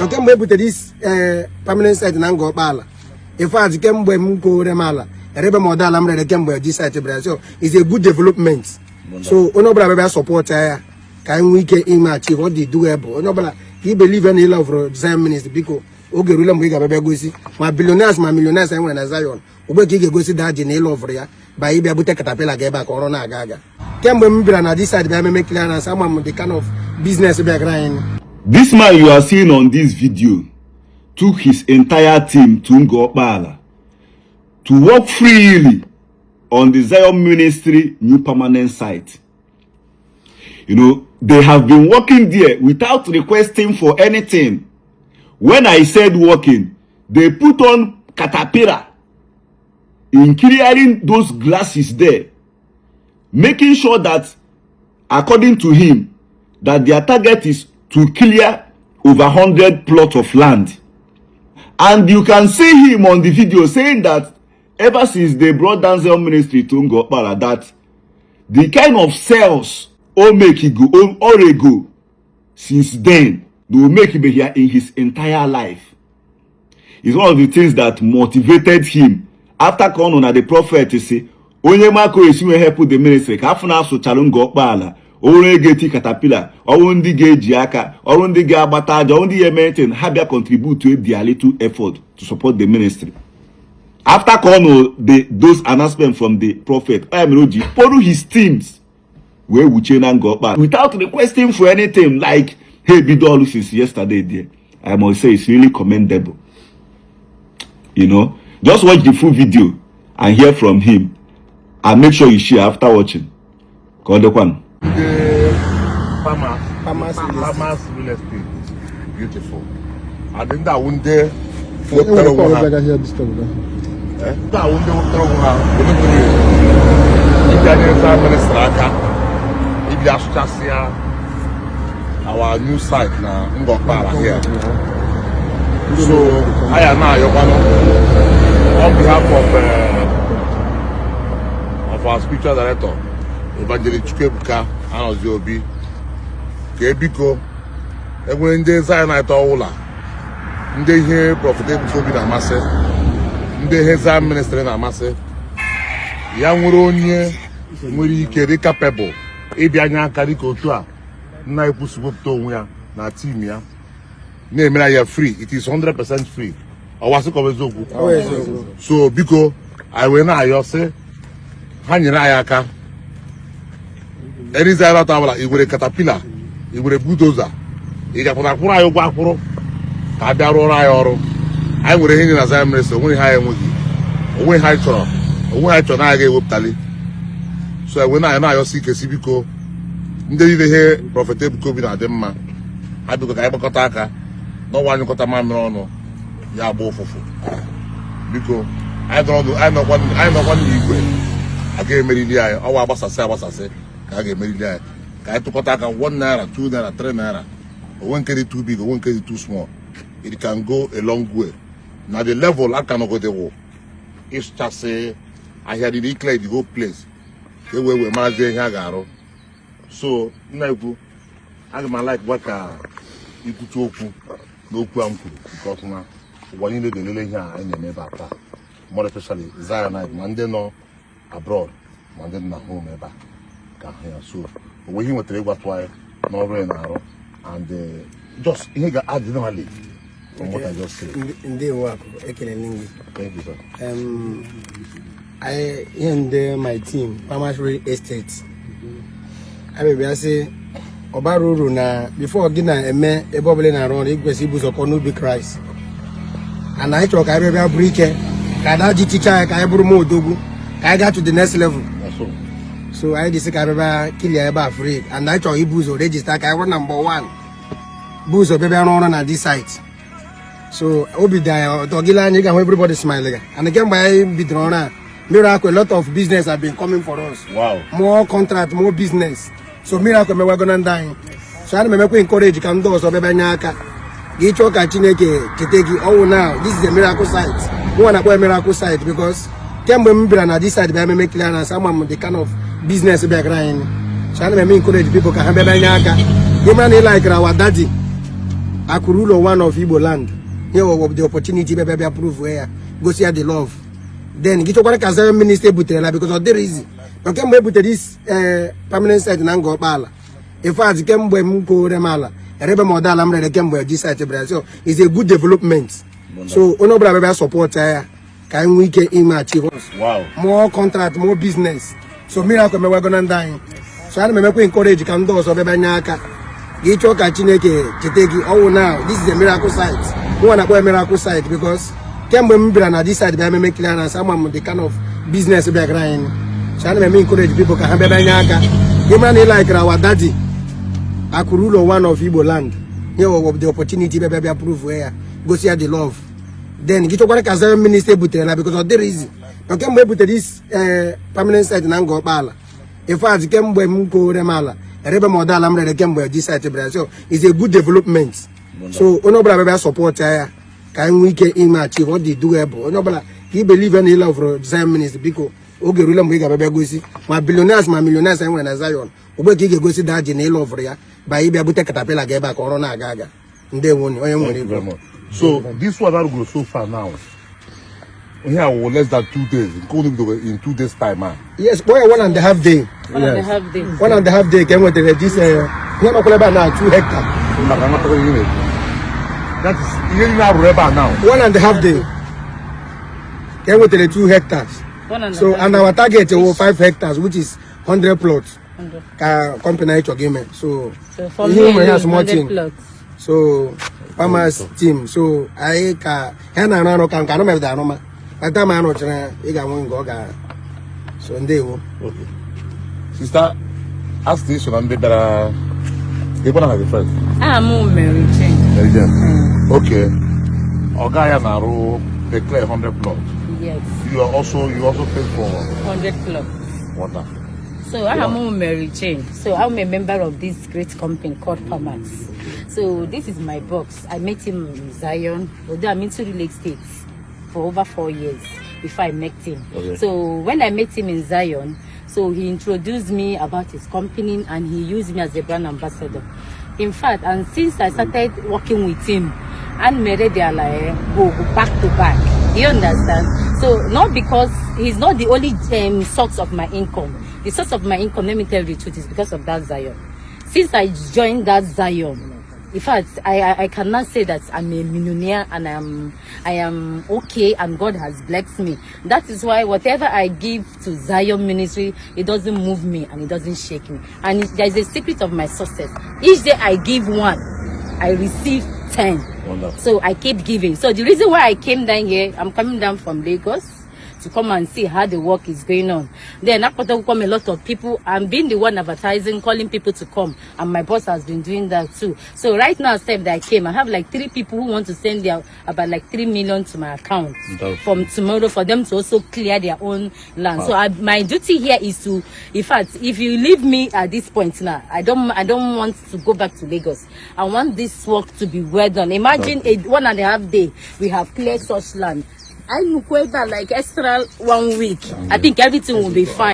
So kemgbe e butere this permanent site na Ngor Okpala, in fact, kemgbe m kore m ala erebe m ọdọ ala m rere kemgbe this site bịara. So it's a good development. So onye ọbụla bịa support ya ka anyị nwee ike ime achieve ọ dị doable. Onye ọbụla ka i believe na ị love Zion Ministry, biko, oge erule mgbe ị ga-abịa gosi ma billionaires ma millionaires anyị nwere na Zion ugbe ka ị ga-egosi daji na ị love ya ba ịbịa bute caterpillar ga ebe a ka ọrụ na-aga aga. Kemgbe m bịara na this side bịa meme clearance, ama m the kind of business bịagara anyị. This man you are seeing on this video took his entire team to Ngor Okpala to work freely on the Zion Ministry new permanent site. They have been working there without requesting for anything. When I said working, they put on caterpillar in clearing those grasses there, making sure that, according to him, that their target is to clear over 100 plot of land. And you can see him on the video saying that ever since they brought down Zion Ministry to Ngor Okpala, that the kind of sales o make go orego since then, they will make him here in his entire life. It's one of the things that motivated him after ka ọ nọ na the prophet si onye mako esi wee help the ministry ka afọ na-asụchara Ngor Okpala ọrụ ego eti caterpillar, ọrụ ndị ga-eji aka, ọrụ ndị ga-agbata aja, ọrụ ndị ga-eme anything, ha bịa contribute their little effort to support the ministry. After ka ọ nụ the those announcement from the prophet, ọ ya mere o ji kpọrọ his teams wee wuchie na Ngor Okpala without requesting for anything, like ha ebido ọrụ since yesterday there. I must say it's really commendable. Just watch the full video and hear from him, and make sure you share after watching. Ka ọ dịkwanụ. Ndị farmers. Farmers Real Estate. Farmers Real Estate, beautiful. And ndị awụ ndị wepụtara onwe ha. Ndị awụ ndị wepụtara onwe ha voluntarily ịbịa nyere Zion Ministry aka ịbịa sụchasịa our new site na Ngor Okpala here. So anyị na-ayọkwanụ on behalf of our spiritual director, Evangelist Chukwuebuka Anozie Obi, ka ebiko enwere ndị Zionite ọwụla, ndị ihe Prophet Ebuka Obi na-amasị, ndị ihe Zion Ministry na-amasị, ya nwere onye nwere ike dị capable ịbịa nye aka dịka otu a nna ekwusi wepụta onwe ya na team ya na-emere ya free. It is 100% free. Ọwa sị ka ọ bụ eziokwu? Ọ bụ eziokwu. So biko, anyị wee na-ayọ sị ha nyere anyị aka. Any Zionite ọbụla, ị nwere caterpillar, ị nwere bulldozer, ị gakwara akwụrụ anyị ụgwọ akwụrụ ka a bịa rụọrọ anyị ọrụ. Anyị nwere ihe nye na Zion Ministry, onweghị ihe anyị enweghị, onweghị ihe anyị chọrọ, onweghị anyị chọrọ na anyị ga-ewepụtali. So enwe na anyị na-ayọsi ike si biko, ndị niile ihe Prophet Ebuka Obi na-adị mma, ha biko ka anyị gbakọta aka n'ọnwa, anyụkọta mamịrị ọnụ ya agba ụfụfụ. Biko, anyị nọkwa n'igwe a ga-emerili anyị. Ọwa agbasasị agbasasị ka a ga-emerili anyị. Ka anyị tụkọta aka, 1 naira, 2 naira, 3 naira, onwe nke dị too big, onwe nke dị too small, it can go a long way. Na the level aka nọgode wụ ịsụchasị ahịa dị, clear the whole place ka e wee marazie ihe a ga-arụ. So nna ekwu, aga m a-like gwa ka ikwutu okwu n'okwu a m kwuru, because na ụwa niile ga-elele ihe a anyị na-eme ebe a taa, more especially Zionite, ma ndị nọ abroad ma ndị nọ na home ebe a ka ahụ ya. So onwe ihe ị nwetara ịgwatụ anyị n'ọrụ ị na-arụ and just ihe ga-add generally from what I just said. Ndewo akụ, ekelele gị. Thank you, sir. I ihe ndị my team, Farmers Real Estate, abịa sị ọ bara uru na before gị na-eme ebe ọbụla ị na-arụ ọrụ, ị kwesịrị ibu ụzọ kọọ n'ubi Kraịst. And anyị chọrọ ka anyị bịa bụrụ ike ka ada ji chicha ya, ka anyị bụrụ ma odogwu, ka anyị gaa to the next level. That's all. So anyị ji sị ka anyị bịa clear ebe a free, and anyị chọrọ ibu ụzọ register ka anyị bụrụ number one bụ ụzọ bịa rụọ ọrụ na this site. So obi dị anyị ụtọ. Gị lee anya, ị ga-ahụ everybody smile ga. And kemgbe anyị bidoro ọrụ a, miracle, a lot of business have been coming for us. More contract, more business. So miracle emewago na ndị anyị. So ana m emekwa encourage ka ndị ọzọ bịa nye aka. Gị chọọ ka Chineke cheta gị ọwụ. Now this is a miracle site. Mụnwa na-akpọ ya miracle site because kemgbe m bịara na this site bịa meme clearance, ama m the kind of business bịagara anyị. So ana m eme encourage people ka ha bịa nye aka. Gị mara na ị likere our daddy. Akụ ruo ụlọ one of Igbo land nye wọ the opportunity bịa bịa prove ya, gosi ya the love. Then gị chọkwara ka Zion Ministry ebuterela, because ọ dịrị easy na kemgbe e butere this permanent site na Ngor Okpala. In fact, kemgbe m kore m ala erebe m ọdala m rere kemgbe this site bịara. So it's a good development. So onye ọbụla bịa support ya ka anyị nwee ike ime achieve more contract, more business. So miracle emewego na ndị anyị. So ana m emekwa encourage ka ndị ọzọ bịa nye aka. Gị chọọ ka Chineke cheta gị ọwụ now. This is a miracle site. Nwa na-akpọ ya miracle site because kemgbe m bịara na this site bịa meme clearance, ama m the kind of business bịagara anyị. So ana m eme encourage people ka ha bịa nye aka. Gị mara na ị likere our daddy, Akụ ruo ụlọ one of Igbo land, nye wọ the opportunity bịa bịa prove ya, gosi ya the love. Then gị chọkwara ka Zion Ministry ebuterela, because ọ dịrị easy na kemgbe e butere this permanent site na Ngor Okpala. In fact, kemgbe m kore m ala erebe m ọdala m rere kemgbe this site bịara. So it's a good development. So onye ọbụla bịa support ya ka anyị nwee ike ime achieve. Ọ dị doable. Onye ọbụla ka i believe na ị love Zion Ministry, biko, oge erule mgbe ị ga-abịa gosi ma billionaires ma millionaires anyị nwere na Zion. Ugbu ka ị ga-egosi daji na ị love ya ba ịbịa bute caterpillar ga ebe a ka ọrụ na-aga aga. Ndewo, onye nwere. Thank you very much. So this one that go so far now, here will less than 2 days, including the in 2 days time, man. Yes, kpọọ ya 1.5 day. 1.5 days. 1.5 day ka e nwetara this ihe makwara ebe a na 2 hectare. Maka nghọta ihe na-ekwu. That is ihe niile arụrụ ebe a now. 1.5 day ka e nwetara 2 hectares. One and a So half. And our target will 5 hectares, which is 100 plots, 100. ka company anyị chọrọ ime. So So for ihe me nwere ya alone, small 100 thing. plots. So farmers team, so anyị ka ha na-arụ arụ ka nke anụmebida arụma kpata ma arụchara ya, ị ga-anwe nke ọ ga. So ndewo. Okay. Sister, ask this one ndị bịara ebe na the first. Aha m Mary Jane. Mary Jane. Okay. Ọga ya na-arụ declare 100 plots. Yes. You also pay for 100 plots. Wonderful. So I am Mary Jane. So I'm a member of this great company called Pamax. So this is my box. I met him in Zion, although I'm into real estate for over 4 years before I met him. So when I met him in Zion, so he introduced me about his company and he used me as a brand ambassador. In fact, and since I started working with him, and mere they like go back to back. You understand? So not because he's not the only source of my income. The source of my income, let me tell you the truth, is because of that Zion. Since I joined that Zion, in fact, I cannot say that I'm a millionaire and I am okay and God has blessed me. That is why whatever I give to Zion Ministry, it doesn't move me and it doesn't shake me. And there is a secret of my success. Each day I give one, I receive 10. Wonderful. So I keep giving. So the reason why I came down here, I'm coming down from Lagos to come and see how the work is going on. Then after come a lot of people, I'm being the one advertising, calling people to come, and my boss has been doing that too. So right now, step that I came, I have like three people who want to send their about like 3 million to my account from tomorrow for them to also clear their own land. So my duty here is to, in fact, if you leave me at this point now, I don't want to go back to Lagos. I want this work to be well done. Imagine a 1.5 day we have cleared such land. I look like extra one week. I think everything will be fine.